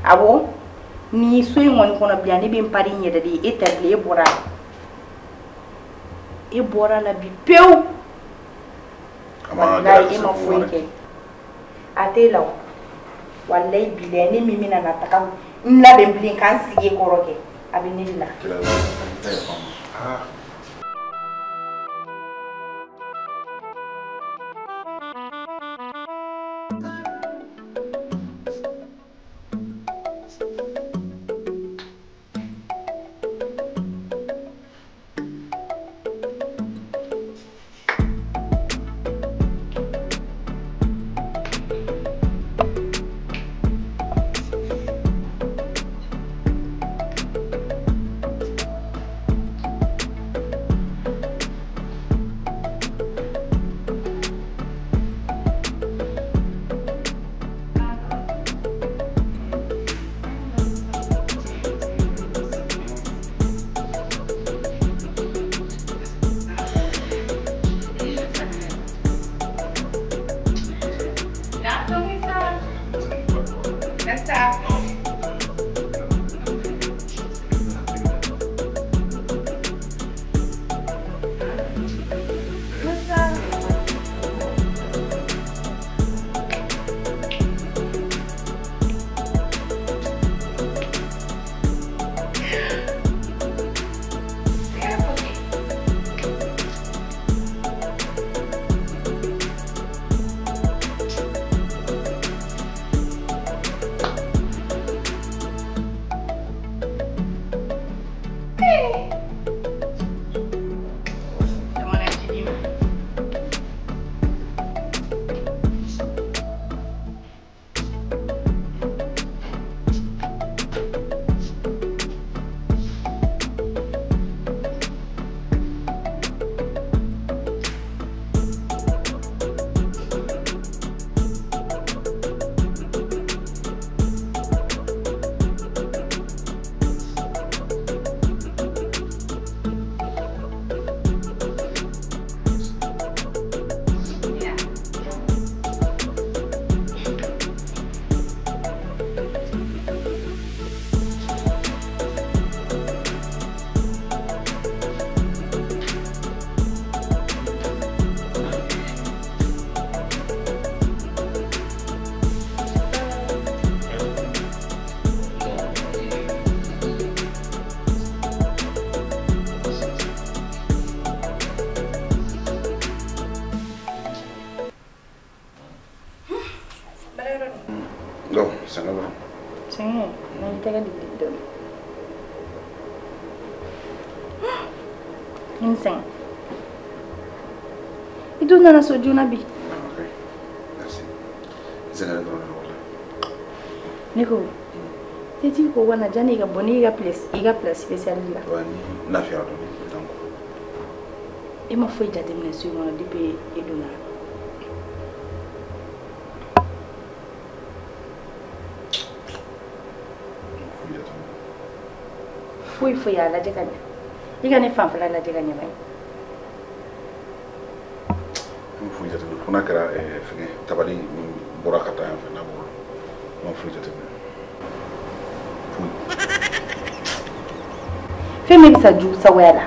Awɔ ni so in kɔni kɔnɔ bi yan ne bɛ n pari n yɛrɛ de ye e tɛ bilen e bɔra la. E bɔra la bi pewu. Walayi e ma foyi kɛ. A t'e la o. Walayi bilayi ne min bɛna na taga n labɛn bilen k'an sigi e kɔrɔ kɛ a bɛ ne de la. I dun nana so joona bi. Merci. Sɛgɛn dɔrɔn de wala. Ne ko tɛ t'i ko wana janni i ka bɔ n'i ka place i ka place spéciale la. Wa ni lafiyara dɔɔni donc. E ma foyi jateminɛ so in kɔnɔ depuis e donna. Foyi foyi a lajɛ ka ɲɛ. I ka ne fanfɛla lajɛ ka ɲɛ ba ye. Foyi jateminɛ fo n'a kɛra fɛngɛ tabali min bɔra ka taa yan fɛ n'a bɔra n ma foyi jateminɛ foyi. Fɛn min bɛ sa jugu sagoya la.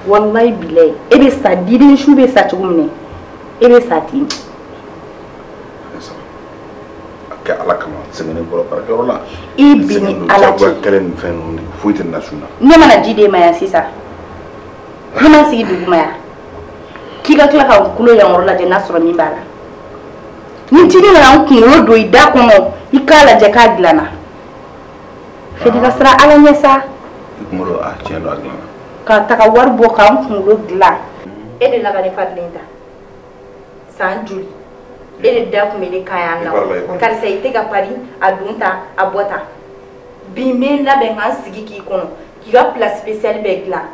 Walayi bilayi e bɛ sa diden su bɛ sa cogo min na e bɛ sa ten. A kɛ Ala kama sɛgɛnnen bɔra baarakɛyɔrɔ la. I bi ni Ala cɛ. Kɛlɛ ni fɛn ninnu foyi tɛ na su na. Ne mana ji d'e ma yan sisan. Ne ma sigi duguma yan k'i ka tila ka n kulo yan yɔrɔ lajɛ n'a sɔrɔ min b'a la ni tini nana n kunkolo don i da kɔnɔ i k'a lajɛ k'a dilanna fɛdi ka siran Ala ɲɛ sa. I kunkolo a tiɲɛ don a dilanna. Ka taga wari bɔ k'an kunkolo dilan. E de la ka ne farilen ta san joli e de da kun bɛ ne kan yan nɔ karisa i tɛ ka pari a don tan a bɔ tan bi n bɛ n labɛn k'an sigi k'i kɔnɔ k'i ka place spéciale bɛɛ dilan.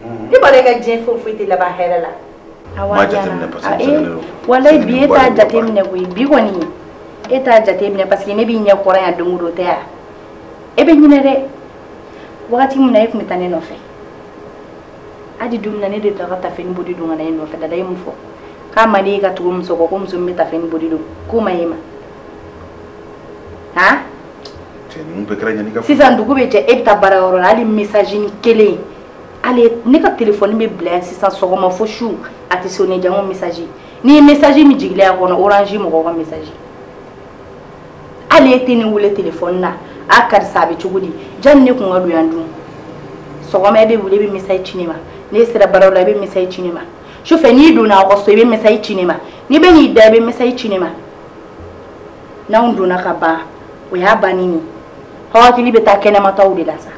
Ne b'a dɔn i ka diɲɛ foyi foyi tɛ laban hɛrɛ la. Ma jateminɛ parce que sɛgɛnnen don. Walayi bi e t'a jateminɛ koyi bi kɔni e t'a jateminɛ parce que ne b'i ɲɛ kɔrɔ yan don o don tɛ yan e bɛ ɲinɛ dɛ wagati min na e tun bɛ taa ne nɔfɛ hali don min na ne de taara tafeni bodi don ka na e nɔfɛ dada ye mun fɔ k'a man di e ka tugu muso kɔ ko muso min bɛ tafeni bodi don k'o ma e ma. Han? Cɛ ninnu bɛɛ kɛra ɲani ka. Sisan dugu bɛ jɛ e bɛ taa baarayɔrɔ la hali message ni kelen. Hali ne ka téléphone bɛ bila yan sisan sɔgɔma fo su a tɛ sonné jango message. Ni ye message min jigilen y'a kɔnɔ Orange mɔgɔw ka message. Hali e tɛ ne wele téléphone na a karisa a bɛ cogo di janni ne kun ka don yan dun. Sɔgɔma e bɛ wuli e bɛ message ci ne ma. Ne sera baarayɔrɔ la i bɛ message ci ne ma. Sufɛ n'i donna aw ka so i bɛ message ci ne ma. N'i bɛ n'i da i bɛ message ci ne ma. N'anw donna ka ban o y'a bannen ye. Aw hakili bɛ taa kɛnɛmataw de la sa.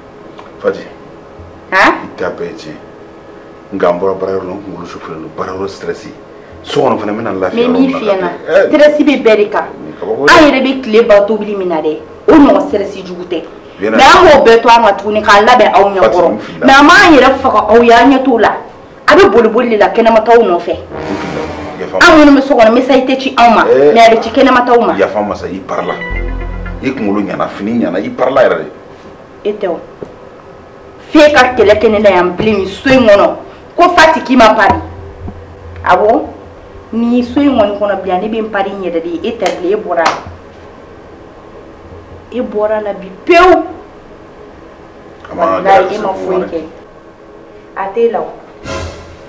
Fati. Han? I ta bɛɛ ye tiɲɛ. Nka n bɔra baarayɔrɔ la n kunkolo sufɛlen don baarayɔrɔ stress. So kɔnɔ fana n bɛna lafiya. N bɛ min f'i ɲɛna stress bɛ bɛɛ de kan. An yɛrɛ bɛ tile ban tobili min na dɛ o ɲɔgɔn stress jugu tɛ. Mais an b'o bɛɛ to an kan tuguni k'an labɛn aw ɲɛkɔrɔ. Mais an b'an yɛrɛ faga aw ye an ɲɛ t'o la. A bɛ boli boli de la kɛnɛmataw nɔfɛ. An minnu bɛ so kɔnɔ message tɛ ci anw ma mais a bɛ ci kɛnɛmataw ma. Yafa n ma sa i parila. I kunkolo ɲana fini ɲana i parila yɛrɛ de. E tɛ o. F'e ka kɛlɛ kɛ ne la yan bilen nin so in kɔnɔ ko Fati k'i ma pari. Awɔ ni so in kɔni kɔnɔ bilen ne bɛ n pari n yɛrɛ de ye e tɛ bilen e bɔra la. E bɔra la bi pewu. Walayi e ma foyi kɛ. A t'e la o.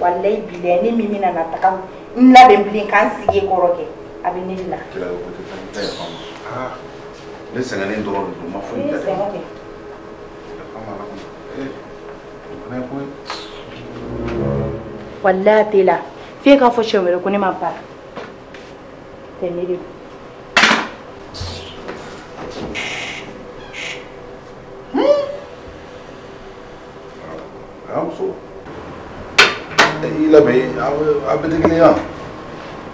Walayi bilayi ne min bɛna na taga n labɛn bilen k'an sigi e kɔrɔ kɛ a bɛ ne de la. Ne sɛgɛnnen dɔrɔn de don n ma foyi kɛ. Sɛgɛn kɛ. Walayi a t'e la f'e k'a fɔ siɲɛ wɛrɛ ko ne ma baara. Tɛ ne de don. Muso i labɛn a bɛɛ tɛ kelen ye wa?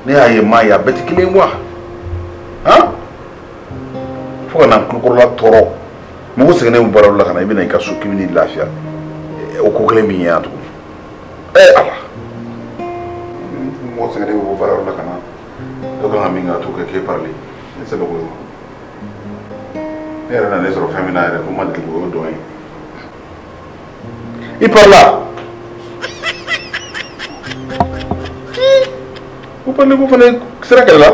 Ne y'a ye maa ye a bɛɛ tɛ kelen ye wa? Han? Fo ka na n tulokɔrɔla tɔɔrɔ mɔgɔ sɛgɛnnen bɛ baarayɔrɔ la ka na i bɛ na i ka so k'i bɛ n'i lafiya o ko kelen b'i ɲɛ yan tuguni. Ala mɔgɔ sɛgɛnnen bɛ bɔ baarayɔrɔ la ka na dɔ kan ka min kɛ a t'o kɛ k'e parili ne sɛbɛ ko ye ma ne yɛrɛ nana ne sɔrɔ fɛn min na yɛrɛ ko n ma deli k'o dɔn ye. I parila. Ko parili ko fana sera kɛlɛ la.